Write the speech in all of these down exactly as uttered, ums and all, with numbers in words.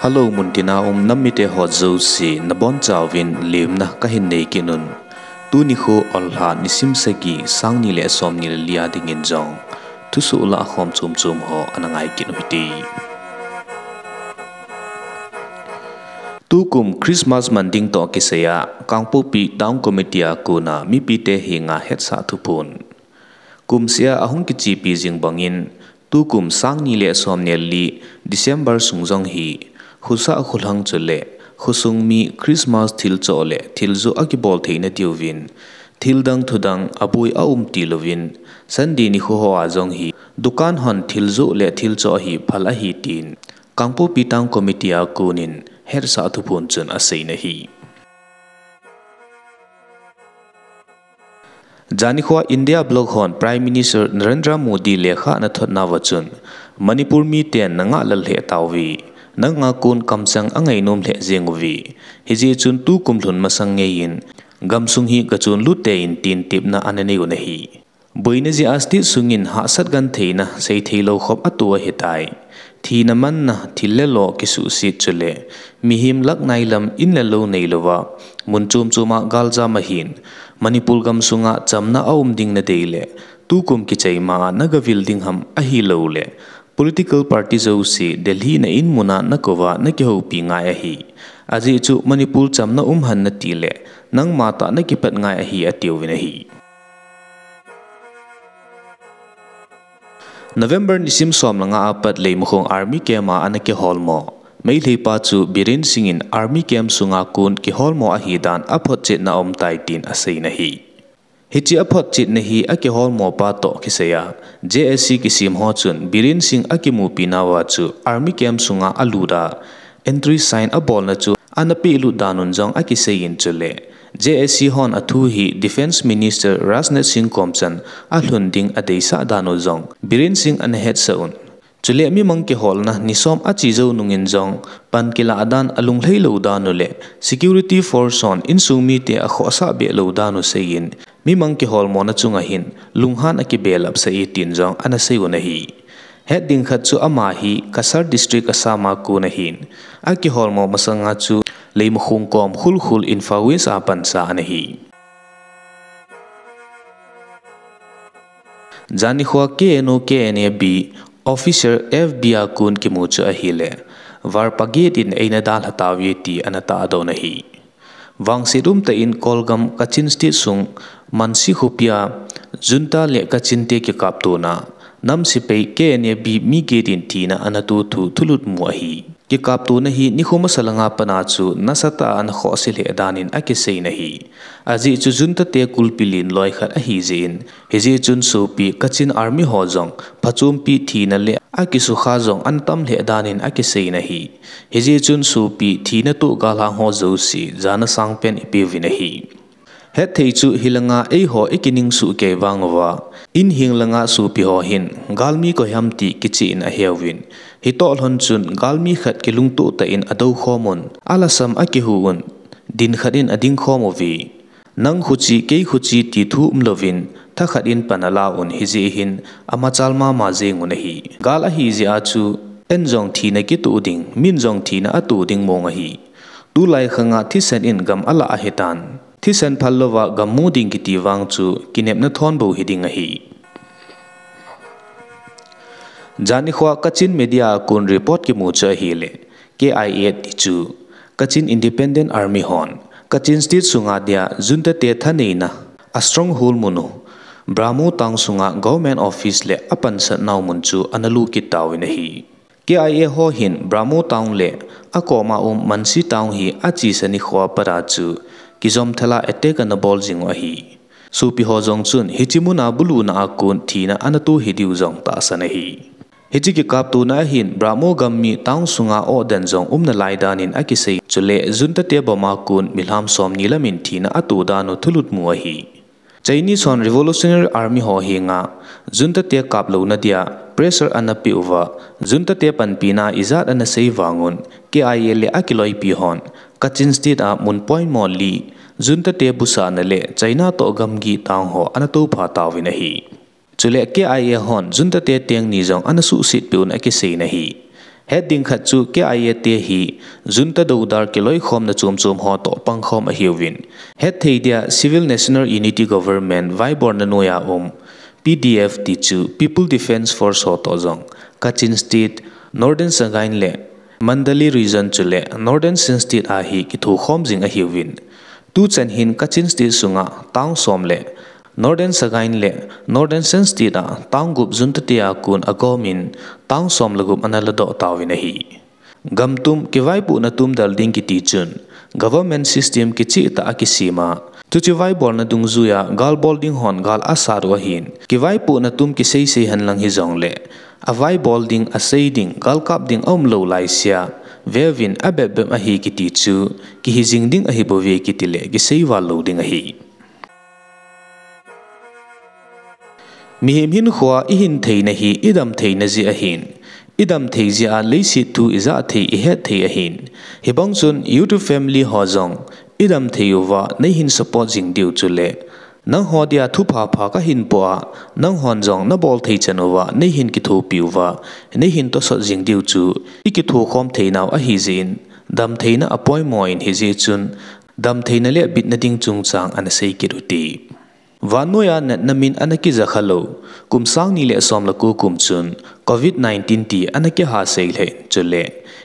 Hello, muntina um nam mite ho jouse, nabonchauvin lemna kahin nei kit un. Tuni nikho Olha nisim sagi, sang ni le som ni le li a dingin jong thusoh lahkhom chom chom ho ana ngai kit u hite. Tukum Christmas man ding toh kisai a, Kangpokpi Town Committee a kona mipite henga hetsah thuphon. Kumseh a ahung kichepi jing bangin, tukum sang ni le som ni le li December sung jong hi, khosah kholhang chule khosung mi Christmas thil choh le thil joh akibol theina diuvin, thil dang thu dang aboi aum tilouvin, Sunday nikho hoa jong hi, dukan hon thil joh le thil choh hi phal ahi tin, Kangpokpi Town Committee a konin hetsah thuphon chun asei in ahi. Jani nikhoa India bloc hon Prime Minister Narendra Modi lekha ana thotnauva chun, Manipur miten nangah lal lheh tauve, nanga kon kamchang angainom lheh jeng uve. Hijeh chun tukum lhun masang ngeiyin, gamsung hi gachon lut tei in tin tepna ana nei un ahi. Boina jeh a state sungin hahsat gentheina seitheilou khop atoh ahitai. Thina manna, thil le lo kisuhset chule mihem lak nai lam in le lou neilouva mun chom choma galjam ahin, Manipur gamsunga chamna aum ding nadei le tukum kichai ma a nagavil ding ham ahilouleh political party jouse Delhi na in muna nakouva nakihoupi ngai ahi. Ajeh chu Manipur chamna um hen nati le nangma tah nakipat ngai ahi atiuvin ahi. November nisim som le nga a pat Leimakhong Army Camp a ana kiholmo Meitei pa chu Biren Singh in Army Camp sunga kon kiholmo ahidan aphotchetna aumtai tin asei in ahi. Hiche aphotchetna hi akiholmo pa toh kisai a, J S C kisem ho chun Biren Singh akimupi nauva chu Army Camp sunga alut a, entry sign abolna chu ana pehlut dan un jong akisei in chule, J S C hon athu hi Defence Minister Rajnath Singh komchan alhun ding adeisah dan u jong Biren Singh ana hetsah un. Chule mimang kiholna ni som ache jou nungin jong pan kilah dan alunglhai lou dan u le security force hon insung mite akhohsah beh lou dan u seiyin, mimang kiholmona chunga hin lunghan akibelap sah e tin jong ana sei un ahi. Het ding khat chu ama hi Cachar District Assam a kon ahin, akiholmo masanga chu Leimakhong kom Khulkhul Imphal West a pansa ana hi. Jani nikhoa K N O K N A B officer F B a kon kimu chu ahile, var paget in eina dalha tauve ti ana tahdoh un ahi. Vangset umtah in Kolgam Kachin State sung Mansi khopia junta le Kachin te kikaptona nam sepai K N A B mi get in thina ana to thu thulut mu ahi. Kikaptona hi nikho masa langa pat a chu nasatah a ana khohse lheh danin akisei in ahi. Ajeh chu junta te kulpi len loi khat ahi jeh in, hijeh chun sopi Kachin Army ho jong phachompi thina le akisukha jong ana tam lheh danin akisei in ahi. Hijeh chun sopi thina toh galhang ho jouse jana sangpen ipeuvin ahi. Hetthei chu hilanga eiho ikining soh kei vang uva, in heng langa sopi ho hin galmi koi ham ti kicheh in aheuvin, hitoh lhon chun galmi khat kilungtoh tah in adoukhom un, alasam akihu un, din khat in adingkhom uve. Nang khuche, kei khuche ti thu umlouvin, thakhat in pan ala un hijeh hin amachal mama jeng un ahi. Gal ahi jeh a chu, en jong thina kitoh ding, min jong thina atoh ding mong ahi. Tulai khanga thisan in gam alah ahitan. Thisan phal louva gam mu ding kiti vang chu kinepna thon bou hiding ahi. Jani nikhoa Kachin media a kon report kimu chu ahile, K I A ti chu Kachin Independent Army hon Kachin State sunga dia junta te thaneina a stronghold mun u Brahmo Town sunga government office le apansatnau mun chu ana lut kit tauvin ahi. K I A ho hin Brahmo Town le akoma um Mansi Town hi achesa nikhoa pat a chu kijom thela attack ana bol jing u ahi. Sopi ho jong chun hiche muna buluna a kon thina ana to hidiu jong tahsan ahi. Hiche kikaptona ahin Brahmo gam mi town sunga ohdan jong um nalai danin akisei. Chule junta te bom a kon milham somni lam in thina ato dan u thulut mu ahi. Chinese hon Revolutionary Army ho henga junta te kap louna dia pressure ana peh uva, junta te panpina ijat ana sei vang un, K I A le akiloipi hon Kachin State a mun poimo li junta te busahna le China toh gamgi town ho ana toupha tauvin ahi. Chule K I A hon junta te teng ni jong ana suhset peh un akisei in ahi. Het ding khat chu K I A te hi junta doudar kiloikhomna chomchom ho toh pangkhom ahiuvin, hetthei dia Civil National Unity Government vaibolna noiya um P D F tichu People Defence Force ho toh jong Kachin State, Northern Sagaing le Mandalay Region chule Northern Shan State a hi kithokhom jing ahiuvin, tuchan hin Kachin State sunga town som le Northern Sagaing le Northern Shan State a town gup junta tea kon agomin town som le gup ana ladoh tauvin ahi. Gamtum kivaipohna tumdal ding kiti chun government system kichehtah a kisema, chuche vaibolna dungjuiya gal bol ding hon gal asat u ahin, kivaipohna tum kiseisei henlang hijongle avaibol ding, asei ding, gal kap ding aumlou laisea veuvin abepbep ahi kiti chu kihi jing ding ahibouve kitile kiseival lou ding ahi. Mihem hinkhoa ihin theina hi idam theina jeh ahin, idam thei jeh a leiset thu ijah thei, ihet thei ahin. Hibang chun YouTube family ho jong idam thei uva neihin support jing diu chule, nangho dia thu phapha kahin poh a, nanghon jong nabol thei chan uva neihin kithopi uva, neihin tosot jing diu chu ikithokhom theinau ahijeh in, damtheina apoimo in, hijeh chun damtheina le bitna ding chungchang ana sei kit ute. Vannoiya natna min ana kija khalou kum sang ni le som le ko kum chun Covid nineteen ti ana kiha sei lheh in, chule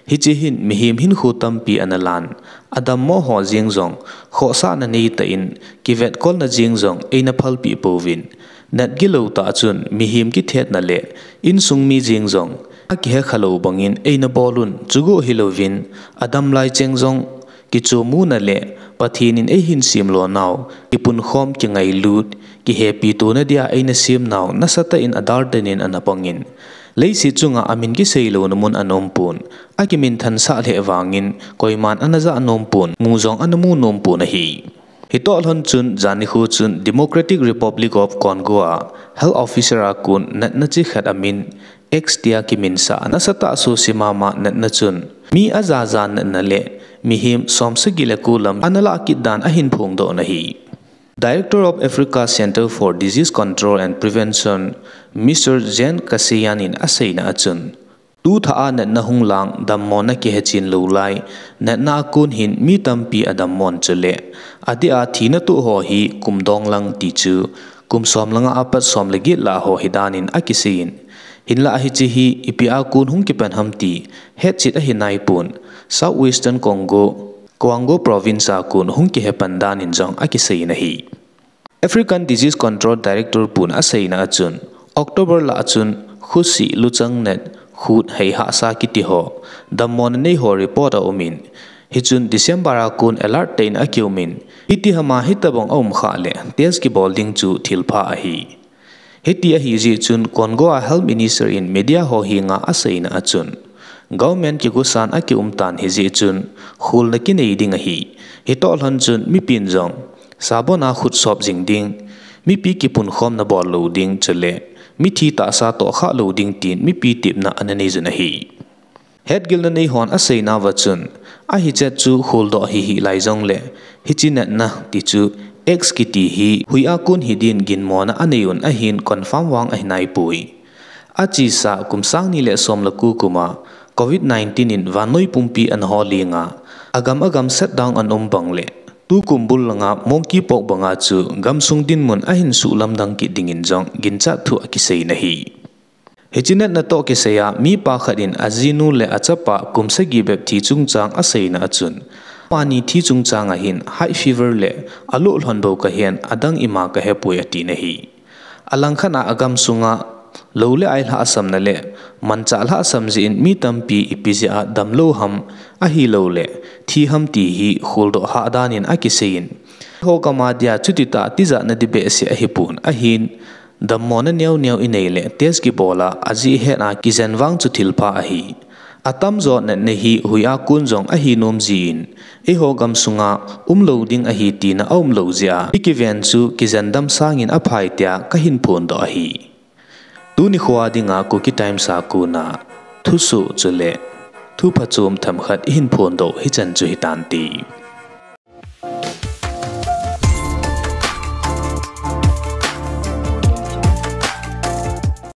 hiche hin mihem hinkho tampi ana lan, adammo ho jeng jong khohsahna neitah in, kivetkolna jeng jong eina phalpeh pouvin, nat gilou tah chun mihem kithetna le insung mi jeng jong akihe khalou bangin eina bol un, chuguh hilouvin adam lai cheng jong kichomuna le Pathen in eihin semlo nau, kipunkhom, kingailut, kihepi tona dia eina sem nau nasatah in adalten in ana pangin, leiset chunga amin kiseilouna mun ana umpon, akiminthansah lheh vangin koiman ana jah nompon, mu jong ana mu nompon ahi. Hitoh lhon chun jan nikho chun Democratic Republic of Congo a health officer a kon natna chi khat amin X tia kiminsah nasatah a suse mama natna chun mi ajaja natna le mihem som sagi le ko lam ana lah kit dan ahin phongdoh in ahi. Director of Africa Center for Disease Control and Prevention, Mister Jean Kasian in aseina a chun, tuthah a natna hung lang dammona kihechen lou lai, natna a kon hin mi tampi adammon, chule adeh a thina toh ho hi kum dong lang ti chu kum som le nga apat som le get lah ho hidan in akiseiyin, hinlah hiche hi ipi a kon hung kipan ham ti hetchet ahi naipon, South Western Congo, Kwango Province a kon hung kihepan dan in jong akiseiyin ahi. African Disease Control Director pun aseina a chun, October lah a chun khosih, luchang nat, khut hei hahsa kiti ho dammona nei ho report aumin, hichun December a kon alert tah in akiumin, itihama hitobang aum khah le test kibol ding chu thilpha ahi. Hiti ahijeh chun Congo a Health Minister in media ho henga aseina a chun, government kigosan akium tan hijeh chun kholna kinei ding ahi. Hitoh lhon chun mipin jong sabon a khut sop jing ding, mipi kipunkhomna bol lou ding, chule mithi tahsa tohkhah lou ding tin mipi tepna ana neiyun ahi. Hetgilna nei hon aseinauva chun, ahichet chu kholdoh hihih lai jongle, hiche natna ti chu X kiti hi huia kon hidin ginmona aneiyun ahin confirm vang ahi naipoi. Achesa kum sang ni le som le ko kum a Covid nineteen in vannoi pumpi ana hol lenga, agam agam shutdown ana um bang le, tukum bul langa monkeypox banga chu gamsung dinmun ahin suhlamdang kit dingin jong ginchat thu akiseiyin ahi. Hiche natna toh kisaiya mipa khat in ajinu le achapa kum sagi bep thi chungchang aseina a chun, amani thi chungchang a hin high fever le aloh lhon bou kahen, adang ima kahepoi atin ahi. Alangkhat a agamsunga lou le ai lhahsamna le manchah lhahsam jeh in mi tampi ipi jeh a damlou ham ahiloule thi ham ti hi kholdoh hah dan in akiseiyin, eiho gam a dia chutitah tijatna ding behseh ahipon ahin, dammona neoneo inei le test kibol a ajeh hetna kijen vang chu thilpha ahi. Atamjo natna hi huia kon jong ahi nom jin, eiho gamsunga umlou ding ahi tina aumlou jeh a ikiven chu kijendam sangin aphai tia kahin phondoh ahi. Tuni khoa dinga Kuki Times a kona thusoh chule thuphachom themkhat ihin phondoh hichan chu hitante.